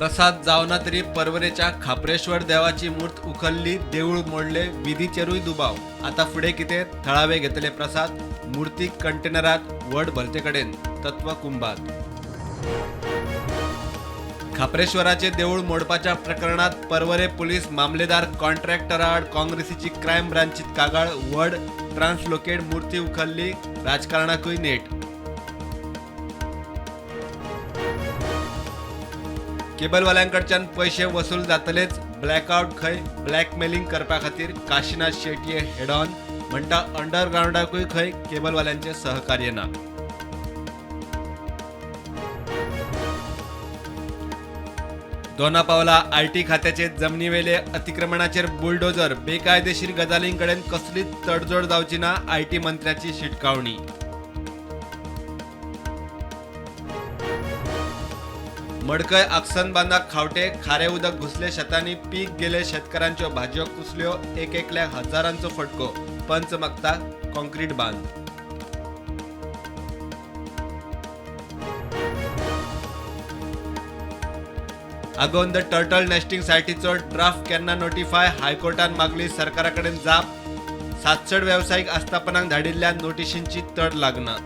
प्रसाद जावना तरी पर्वरेच्या खाप्रेश्वर देवाची मूर्त उखल्ली, देऊळ मोडले, विधीचेरूय दुबाव. आतां फुडें कितें? थळावे घेतले प्रसाद, मूर्ती कंटेनरात व्हड भलते कडेन, तत्व कुंभात. खाप्रेश्वराचे देऊळ मोडपाच्या प्रकरणात पर्वरे पुलीस मामलेदार कॉन्ट्रॅक्टराआड काँग्रेसीची क्रायम ब्रांचीत कागाळ. व्हड ट्रान्सलोकेट मूर्ती उखल्ली, राजकारणाकूय नेट. केबलवाल्यांकडच्यान पैशे वसूल जातलेच, ब्लॅकआउट खंय ब्लॅकमेलिंग करपा खातीर काशिनाथ शेटये हेड ऑन. म्हणटा अंडरग्रावंडाकूय खंय केबलवाल्यांचें सहकार्य ना. दोनापावला IT खात्याचे जमनीवेले अतिक्रमणाचेर बुलडोजर. बेकायदेशीर गजालींकडेन कसलीच तडजोड जावची ना, IT मंत्र्याची शिटकावणी. मडकय आक्सनबांदाक खावटे खारे उदक घुसले शेतांनी, पीक गेले, शेतकारांच्यो भाजयो कुसल्यो, एक एकल्याक हजारांचो फटको. पंच मागता कॉन्क्रीट बांद. आगोंद टर्टल नेस्टिंग सायटीचो ड्राफ्ट केन्ना नोटिफाय? हायकोर्टान मागली सरकारा कडेन जाप. 700 वेवसायीक आस्थापनांक धाडिल्ल्या नोटिशींची तड लागना.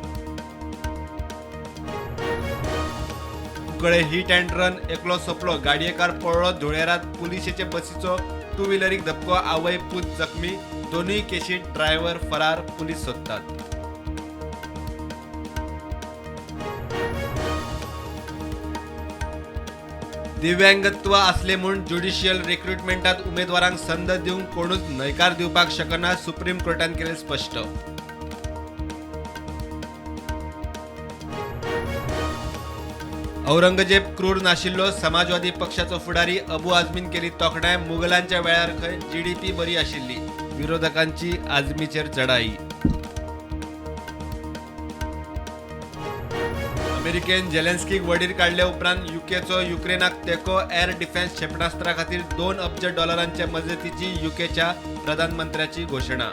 कुंकळे हिट अँड रन, एकलो सोंपलो, गाडयेकार पळ्ळो. धुळेरात पुलिशेचे बसीचो टू व्हिलरीक धपको, आवय पूत जखमी. दोनूय केशीत ड्रायव्हर फरार, पुलीस सोदतात. दिव्यांगत्व आसले म्हूण ज्युडिशियल रिक्रुटमेंटात उमेदवारांक संद दिवंक कोणूच न्हयकार दिवपाक शकना, सुप्रीम कोर्टान केलें स्पश्ट. औरंगजेब क्रूर नाशिल्लो, समाजवादी पक्षाचो फुडारी अबू आझमीन केली तोखणाय. मुघलांच्या वेळार खंय जीडीपी बरी आशिल्ली, विरोधकांची आझमीचेर चढाई. अमेरिकेन जेलेन्स्कीक वडीर काडले उपरांत युकेचो युक्रेनाक तेंको. एअर डिफेन्स क्षेपणास्त्रा खातीर 2 अब्ज डॉलरांच्या मजतीची युकेच्या प्रधानमंत्र्याची घोशणा.